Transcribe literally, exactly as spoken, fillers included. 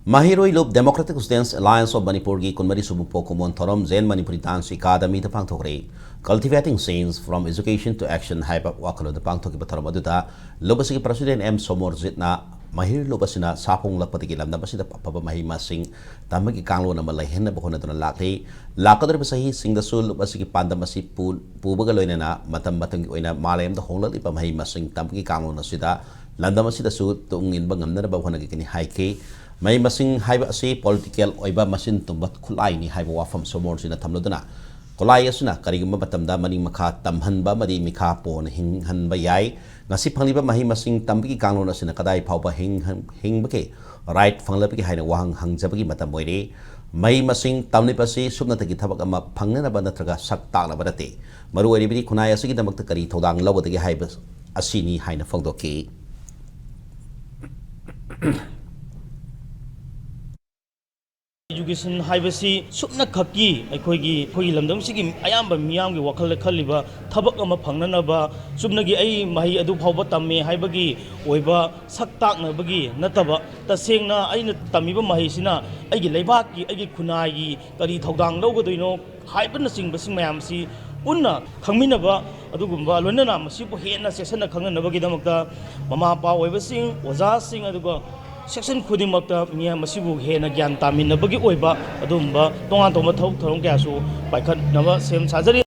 ꯃꯍꯩꯔꯣꯏ ꯂꯨꯞ Democratic Students Alliance of ꯃꯅꯤꯄꯨꯔꯒꯤ ꯀꯨꯟꯃꯔꯤ ꯁꯨꯕ ꯄꯣꯛ ꯀꯨꯝꯑꯣꯟ ꯊꯧꯔꯝ ꯖꯦꯟ Manipuri Dance Academyꯗ ꯄꯥꯡꯊꯣꯛꯈ꯭ꯔꯦ꯫ Cultivating Change from Education to Action ꯍꯥꯏꯕ ꯋꯥꯈꯜꯂꯣꯟꯗ ꯄꯥꯡꯊꯣꯛꯈꯤꯕ ꯊꯧꯔꯝ ꯑꯗꯨꯗ ꯂꯨꯞ ꯑꯁꯤꯒꯤ President ꯑꯦꯝ ꯁꯣꯃꯣꯔꯖꯤꯠꯅ ꯃꯍꯩꯔꯣꯏ ꯂꯨꯞ ꯑꯁꯤꯅ ꯁꯥꯐꯣꯡꯂꯛꯄꯗꯒꯤ ꯂꯝꯗꯝ ꯑꯁꯤꯗ ꯑꯐꯕ ꯃꯍꯩ ꯃꯁꯤꯡ ꯇꯝꯕꯒꯤ ꯀꯥꯡꯂꯣꯟ ꯑꯃ ꯂꯩꯍꯟꯅꯕ ꯍꯣꯠꯅꯗꯨꯅ ꯂꯥꯛꯂꯤ꯫ ꯂꯥꯛꯀꯗꯧꯔꯤꯕ ꯆꯍꯤꯁꯤꯡꯗꯁꯨ ꯂꯨꯞ ꯑꯁꯤꯒꯤ ꯄꯥꯟꯗꯝ ꯑꯁꯤ ꯄꯨ-, ꯄꯨꯕꯒ ꯂꯣꯏꯅꯅ ꯃꯇꯝ ꯃꯇꯝꯒꯤ ꯑꯣꯏꯅ ꯃꯥꯂꯦꯝꯗ ꯍꯣꯡꯂꯛꯂꯤꯕ ꯃꯍꯩ ꯃꯁꯤꯡ ꯇꯝꯕꯒꯤ ꯀꯥꯡꯂꯣꯟ ꯑꯁꯤꯗ ꯂꯝꯗꯝ ꯑꯁꯤꯗꯁꯨ ꯇꯨꯡ ꯏꯟꯕ ꯉꯝꯅꯅꯕ ꯍꯣꯠꯅꯒꯅꯤ ꯍꯥꯏꯈꯤ꯫ ꯃꯍꯩ ꯃꯁꯤꯡ ꯍꯥꯏꯕ ꯑꯁꯤ political ꯑꯣꯏꯕ ꯃꯆꯤꯟ ꯇꯨꯝꯕ ꯈꯨꯠꯂꯥꯏꯅꯤ ꯍꯥꯏꯕ ꯋꯥꯐꯝ ꯁꯣꯃꯣꯔꯖꯤꯠꯅ ꯊꯝꯂꯗꯨꯅ, ꯈꯨꯠꯂꯥꯏ ꯑꯁꯤꯅ ꯀꯔꯤꯒꯨꯝꯕ ꯃꯇꯝꯗ ꯃꯅꯤꯡ ꯃꯈꯥ ꯇꯝꯍꯟꯕ ꯑꯃꯗꯤ ꯃꯤꯈꯥ ꯄꯣꯟꯅ ꯍꯤꯡꯍꯟꯕ ꯌꯥꯏ꯫ ꯉꯁꯤ ꯐꯪꯂꯤꯕ ꯃꯍꯩ ꯃꯁꯤꯡ ꯇꯝꯕꯒꯤ ꯀꯥꯡꯂꯣꯟ ꯑꯁꯤꯅ ꯀꯗꯥꯏ ꯐꯥꯎꯕ ꯍꯤꯡꯍꯟ-, ꯍꯤꯡꯕꯒꯦ, right ꯐꯪꯂꯕꯒꯦ ꯍꯥꯏꯅ ꯋꯥꯍꯪ ꯍꯪꯖꯕꯒꯤ ꯃꯇꯝ ꯑꯣꯏꯔꯦ꯫ ꯃꯍꯩ ꯃꯁꯤꯡ ꯇꯝꯂꯤꯕ ꯑꯁꯤ ꯁꯨꯞꯅꯇꯒꯤ ꯊꯕꯛ ꯑꯃ ꯐꯪꯅꯅꯕ ꯅꯠꯇ꯭ꯔꯒ ꯁꯛ ꯇꯥꯛꯅꯕ ꯅꯠꯇꯦ꯫ ꯃꯔꯨ ꯑꯣꯏꯔꯤꯕꯗꯤ ꯈꯨꯟꯅꯥꯏ ꯑꯁꯤꯒꯤꯗꯃꯛꯇ ꯀꯔꯤ ꯊꯧꯗꯥꯡ ꯂꯧꯒꯗꯒꯦ ꯍꯥꯏꯕ ꯑꯁꯤꯅꯤ ꯍꯥꯏꯅ ꯐꯣꯡꯗꯣꯛꯈꯤ꯫ Education ꯍꯥꯏꯕꯁꯤ ꯁꯨꯞꯅꯈꯛꯀꯤ ꯑꯩꯈꯣꯏꯒꯤ, ꯑꯩꯈꯣꯏꯒꯤ ꯂꯝꯗꯝꯁꯤꯒꯤ ꯑꯌꯥꯝꯕ ꯃꯤꯌꯥꯝꯒꯤ ꯋꯥꯈꯜꯗ ꯈꯜꯂꯤꯕ ꯊꯕꯛ ꯑꯃ ꯐꯪꯅꯅꯕ, ꯆꯨꯝꯅꯒꯤ ꯑꯩ ꯃꯍꯩ ꯑꯗꯨ ꯐꯥꯎꯕ ꯇꯝꯃꯦ ꯍꯥꯏꯕꯒꯤ ꯑꯣꯏꯕ ꯁꯛ ꯇꯥꯛꯅꯕꯒꯤ ꯅꯠꯇꯕ, ꯇꯁꯦꯡꯅ ꯑꯩꯅ ꯇꯝꯃꯤꯕ ꯃꯍꯩꯁꯤꯅ ꯑꯩꯒꯤ ꯂꯩꯕꯥꯛꯀꯤ, ꯑꯩꯒꯤ ꯈꯨꯟꯅꯥꯏꯒꯤ ꯀꯔꯤ ꯊꯧꯗꯥꯡ ꯂꯧꯒꯗꯣꯏꯅꯣ ꯍꯥꯏꯕꯅꯆꯤꯡꯕꯁꯤꯡ ꯃꯌꯥꯝꯁꯤ ꯄꯨꯟꯅ ꯈꯪꯃꯤꯟꯅꯕ, ꯑꯗꯨꯒꯨꯝꯕ ꯂꯣꯏꯅꯅ ꯃꯁꯤꯕꯨ ꯍꯦꯟꯅ ꯆꯦꯠꯁꯤꯟꯅ ꯈꯪꯅꯅꯕꯒꯤꯗꯃꯛꯇ ꯃꯃꯥ ꯃꯄꯥ ꯑꯣꯏꯕꯁꯤꯡ, ꯑꯣꯖꯥꯁꯤꯡ, ꯑꯗꯨꯒ section ꯈꯨꯗꯤꯡꯃꯛꯇ ꯃꯤꯌꯥꯝ ꯃꯁꯤꯕꯨ ꯍꯦꯟꯅ ꯒ꯭ꯌꯥꯟ ꯇꯥꯃꯤꯟꯅꯕꯒꯤ ꯑꯣꯏꯕ ꯑꯗꯨꯒꯨꯝꯕ ꯇꯣꯉꯥꯟ ꯇꯣꯉꯥꯟꯕ ꯊꯕꯛ ꯊꯧꯔꯝ ꯀꯌꯥꯁꯨ ꯄꯥꯏꯈꯠꯅꯕ ꯁꯦꯝ ꯁꯥꯖꯔꯤ꯫